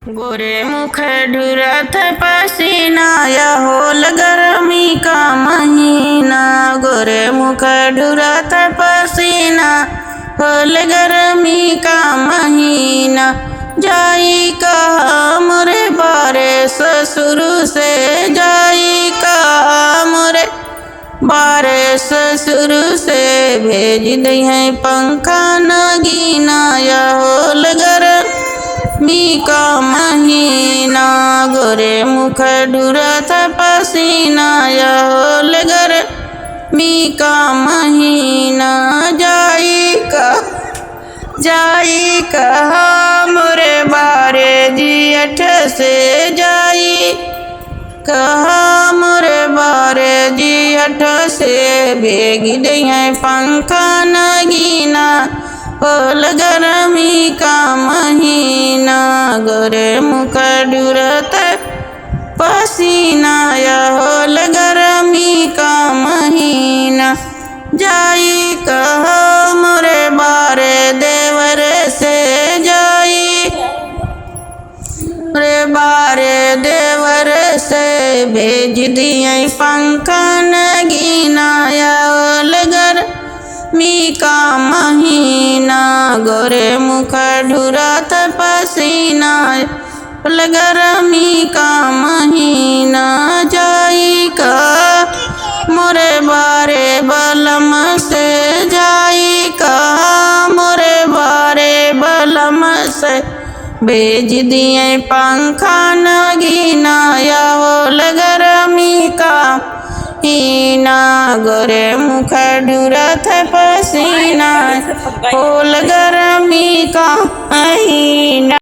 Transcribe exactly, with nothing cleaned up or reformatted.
गोरे मुख ढुरत पसीना, या होल गरमी का महीना। गोरे मुख ढुरत पसीना, होल गरमी का महीना। जाई कहाँ मोरे बारे ससुर से, जाई कहाँ मोरे बारे ससुर से। भेज दइहैं पंखा नगीना, या होल गरमी का महीना। गोरे मुख ढुरत पसीना, या होल गरमी का महीना। जाई का, जाई कहाँ मोरे बारे जियठ से, जाई कहाँ मोरे बारे जियठ से। भेज दइहैं पंखा नगीना, होल गरमी का महीना। गोरे मुख ढुरत पसीना, या होल गरमी का महीना। जाई कहाँ मोरे बारे देवर से, जाई रे बारे देवर से। भेज दइहैं पंखा नगीना, या होल गरमी का महीना। गोरे मुख ढुरत पसीना, होल गरमी का महीना। जाई कहाँ मोरे बारे बलम से, जाई कहाँ मोरे बारे बलम से। भेज दइहैं पंखा नगीना, या होल गरमी का महीना। गोरे मुख ढुरत पसीना, होल गरमी का महीना।